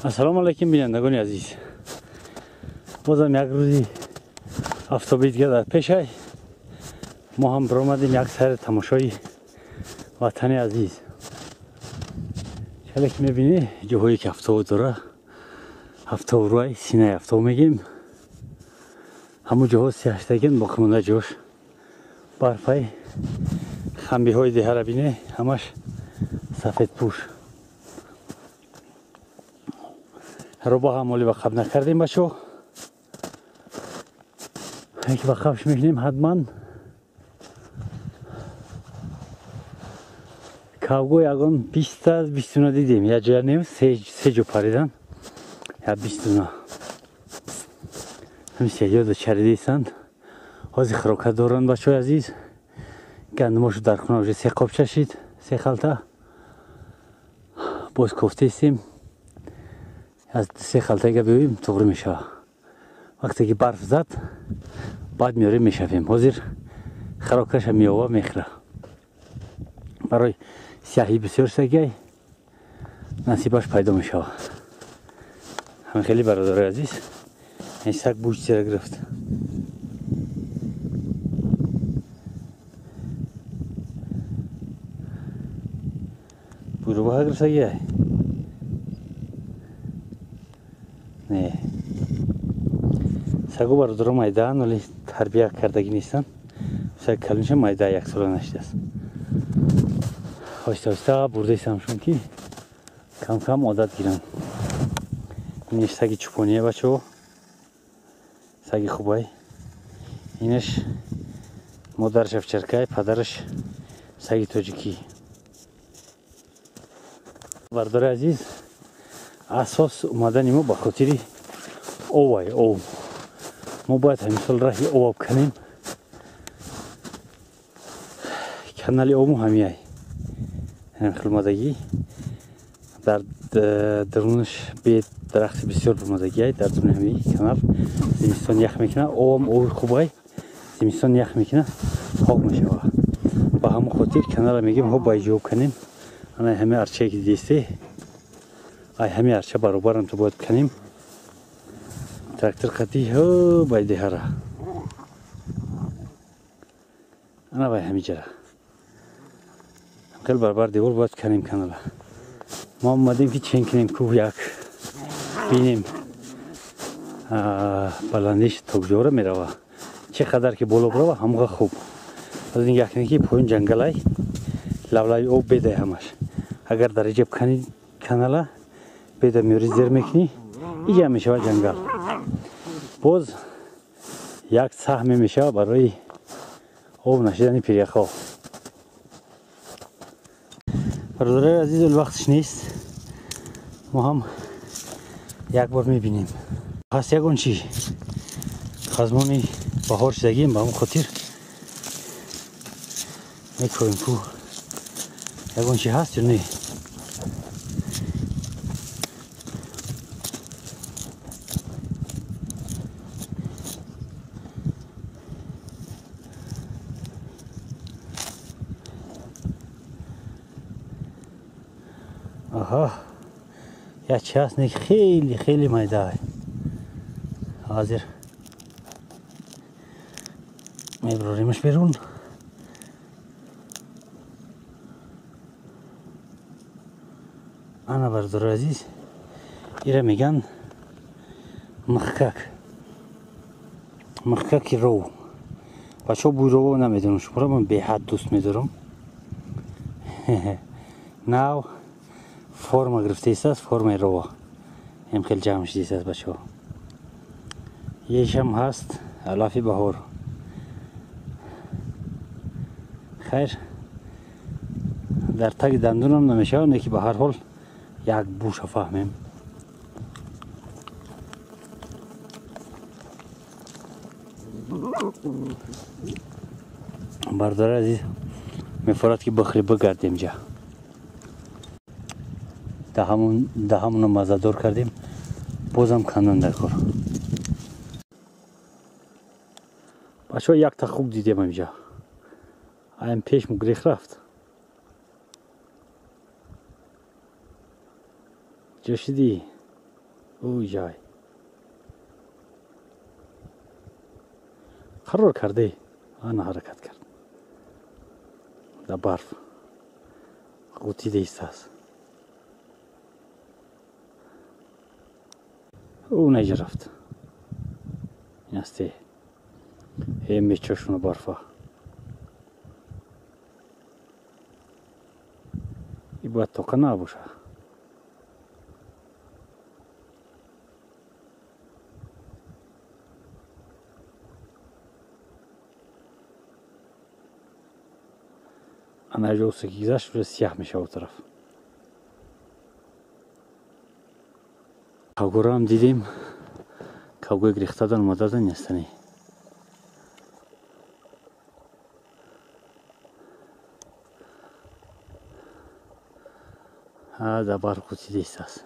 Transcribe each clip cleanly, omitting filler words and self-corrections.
Ассалому алайкум бинандагони азиз. Бозам як рӯзи автоби дига дар пешай. Мо ҳам биромадем як сайри тамошои ватани азиз. Чале ки мебинӣ ҷоҳое ки автобус дора, автобрӯай, синаи автобус мегем. Ҳамун ҷоҳо сиҳаштагин боқимонда ҷош барфай хамбиҳои деҳара бине, ҳамаш сафедпӯш. Роба ҳам оли ба қаб накардем бачо. Яке ба қабш мекунем ҳатман. Кавго ягон 20 20 дидем. Я ҷоя нем, се ҷо паридан. Я 20. Ҳамин се ҷо чаридисанд. Ҳозир хӯрока доранд бачои азиз. Гандумошу дар хона уже се қоб чашид, се халта. Боз кофтестем. Аз се халтага биёем туғри мешава. Вақте ки барф зад, баъд меорем мешавем. Ҳозир хӯрокаша меова мехӯра. Барои сиёҳӣ бисёр сагай насибаш пайдо мешава. Ҳамин хеле бародарои азиз, ин саг бӯй чизера гирифт. Бӯйрубаҳа гирифтагиай? Не. Сагу бародаро майдаан, вале тарбия кардагӣ нестанд. Саг калонша майда як сола нашидааст. Оҳиста оҳиста бурдаистамшон ки кам-кам одат гиранд. Инаш саги чӯпоние бачаҳо. Саги хубай. Инаш модараш овчаркай, падараш саги тоҷикӣ. Бародари азиз, асос омадани мо ба хотири овай ов. Мо бояд ҳамин сол раҳи ов кунем. Канали овму ҳамияй. Ҳамин хел омадагӣ. Дар дарунаш бе дарахти бисёр омадагиай, дар даруни ҳамин канал зимистон ях мекунад, овам ови хубай, зимистон ях мекунад, пок мешавад. Ба ҳамон хотир канала мегем ҳо ба иҷоб кунем. Ана ҳамин арчае ки дидисте, ай ҳамин арча баробарам ту бояд кунем. Трактор қатӣ ҳо бай деҳара. Ана бай ҳамин ҷара. Хел баробар девор бояд кунем канала. Мо омадем ки чен кунем кӯҳ як бинем баландиш то куҷора мерава. Чӣ қадар ки боло бирава ҳамонға хуб. Аз ин якне ки поён ҷангалай, лавлави об бедай ҳамаш. Агар дар иҷаб кани канала беда меёри зер мекунӣ, иҷа мешава ҷангал. Боз як саҳме мешава барои об нашидани пиряхҳо. Бародарои азиз, вақтш нест. Мо ҳам як бор мебинем. Ҳаст ягон чӣ хазмони баҳор шидагием, ба ҳамон хотир мекӯем ку ягон чӣ ҳаст ё не. Аҳа, як чи ҳаст, не хеле хеле майда. Ҳозир мебароримаш берун. Ана бародарои азиз, ира меган михкак. Михкаки ров. Бачаҳо бӯи рово намедонам, шуморо ман беҳад дӯст медорам. Нав форма гирифтаистааст, формаи рово. Ҳам хеле ҷамъ шудааст бачаҳо. Ешам ҳаст алафи баҳор. Хайр, дар таги дандунам намешавад, не ки ба ҳар ҳол як буша фаҳмем. Бародари азиз, мефорад ки бихӯри бигардем ҷа. Даҳамонро маззадор кардем, бозам кандан дар кор. Бачаҳо якта хуб дидем ҳаминҷа. Аям пеш мугрех рафт. Ҷо шидӣ? Ӯ ҷай қарор карде, ана ҳаракат кард, дар барф ғутида истааст. Ӯ наҷа рафт, ин асте мечошуна барфа. И бояд тоқа набоша. Ана ҷосе ки гузашт, уже сияҳ мешава тараф. Кавгораам дидем, кавгои гирехтадан омададан нестани. Дар барф ғутида истааст.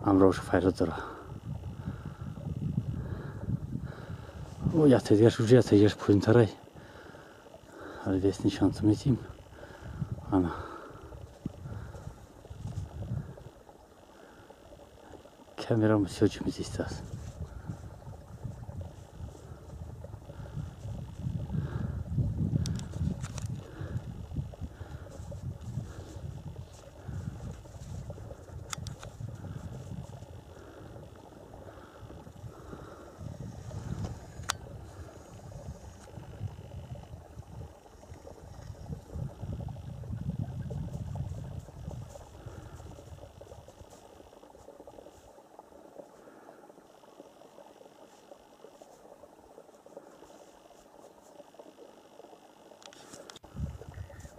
Ҳамроҳшо файрод дора. Якта дигарш уже, якта дигарш поинтарай. Ҳали дест нишонтон метиҳем. Ана камерам бисёр ҷимиз истааст.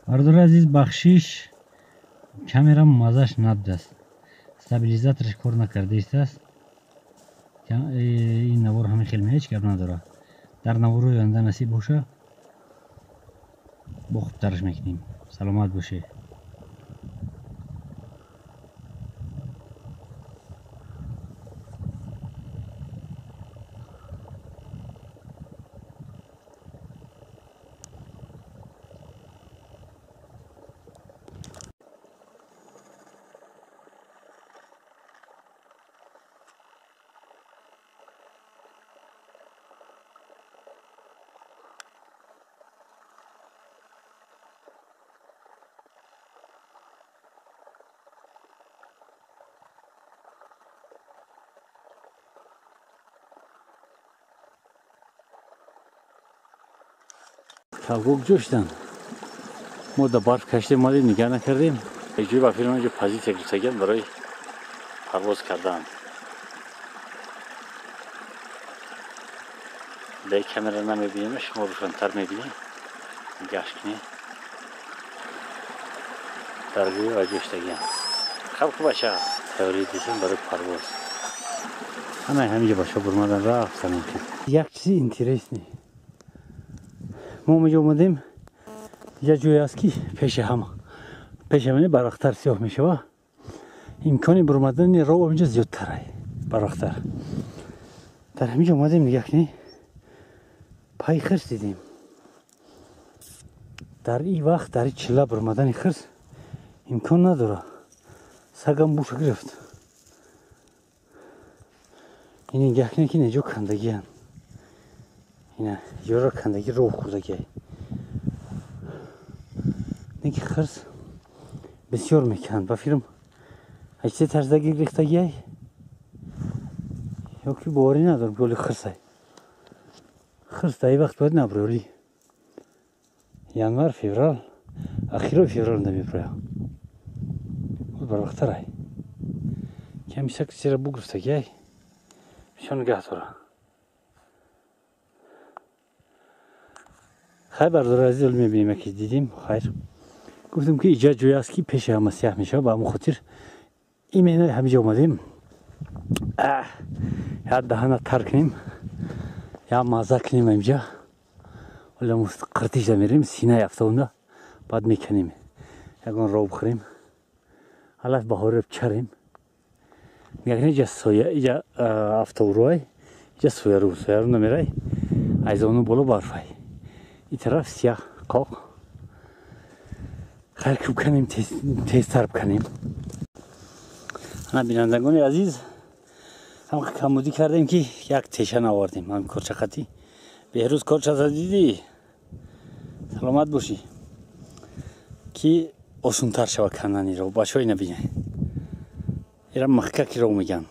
Бардори азиз, бахшиш, камерам мазаш набудааст, стабилизатораш кор накарда истааст. Ин навор ҳамин хел ҳеҷ гап надорад. Дар наворои оянда насиб боша, бо хубтараш мекунем. Саломат бошед. Кавгок ҷӯшидан. Мо дар барф кашидем, омадем, нигаҳ накардем. Ҷои ба филм ҷо позитсия гирифтагианд барои парвоз кардан. Дар камера намебинем, шумо рӯшантар мебинем. Нигаҳш кунед. Дар ҷои ва ҷӯшидагианд. Хаб ку бача, тайёрӣ дидем барои парвоз. Ана ҳаминҷо бачаҳо бурмадан рафтан. Як чизи интересный. Мо омаҷо омадем, як ҷое аст ки пеши ҳама, пеши ҳама барвақттар сиёҳ мешава. Имкони бурмадани роҳ инҷо зиёдтар барвақттар. Дар ҳаминҷо омадем, нигаҳ кунед, пайи хирс дидем. Дар ин вақт, дар ин чилла бурмадани хирс имкон надорад. Сагам буша гирифт. Ин нигаҳ кунед ки неҷо кандагианд. Ина ёра кандагӣ роҳ хӯрдагиай. Неки хирс бисёр мекунанд. Ба филм ҳачте тарздаги гирифтагиай ё ки боварӣ надорам ки оли хирсай. Хирс дар ин вақт бояд набурёли. Январ, феврал, ахирои феврал намебурояд. Барвақттарай. Ками сак сера бугирифтагиай. Бисёр нигаҳ дорад. Хайр, бардори азиз, оли мебинем, яке дидем. Хайр, гуфтем ки иҷа ҷое аст ки пеши ҳама сияҳ мешавад, ба ҳамон хотир именно ҳаминҷо омадем. Як даҳана тар кунем, як мазза кунем инҷа. Оли қиртишда мерем, синаи афтонда баъд мекунем. Ягон роҳ бихӯрем, алаф баҳориро чарем. Нигаҳ, иҷа соя, иҷа афтобрӯай, иҷа сояру, сояру намерай, айзону боло барфай. Ин тараф сияҳ қоқ. Хайр, ки биканем, тезтар биканем. Ана, бинандагони азиз, ҳам камудӣ кардем, ки як теша навардем. Ҳам корчақатӣ Беҳрӯз корчаса дидӣ, саломат бошӣ, ки осунтар шава канданиро. Бачаҳо, ина бинед, ира махкакиро меган.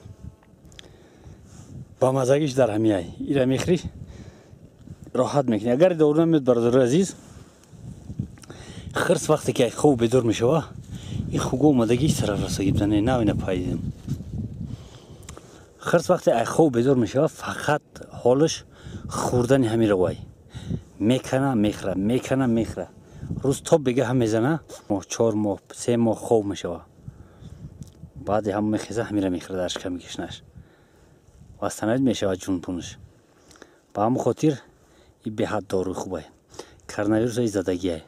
Ба мазагиш дар ҳамияй, ира мехӯрӣ, роҳат мекунӣ. Агар дору намеёд, бародари азиз, хирс вақте ки хоб бедор мешава, ин хуго омадагиш тараф расагӣ бизане. Нав ина пайдидем. Хирс вақте ай хоб бедор мешава, фақат ҳолаш хӯрдани ҳамин ровай. Мекана, мехӯра, мекана, мехӯра. Рӯз то бега ҳам мезана. Моҳ, 4 моҳ, 3 моҳ хоб мешава, баъди ҳам мехеза, ҳамира мехӯра, дар шиками гишнаш вастанавид мешавад ҷунпунаш. Ба ҳамон хотир и беҳад доруи хубай, коронавируса и задагиай.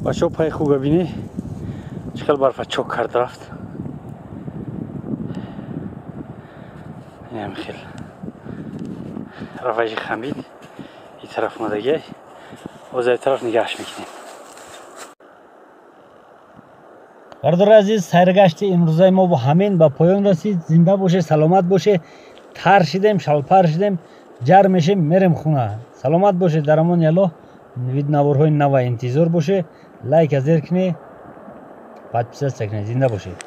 Бачаҳо, пай хуга бинӣ, чӣ хел барфа чок кард, рафт. Инам хел раваши хамид и тараф омадагиай. Боз ай тараф нигаҳш мекунем. Бародари азиз, сайргашти имрӯзаи мо бо ҳамин ба поён расид. Зинда боше, саломат боше. Тар шидем, шалпар шидем, ҷар мешем, мерем хона. Саломат боше, дар амони Аллоҳ. Наворҳои нава интизор боше. Лайка зер кунед, подписаться кунед. Зинда бошед.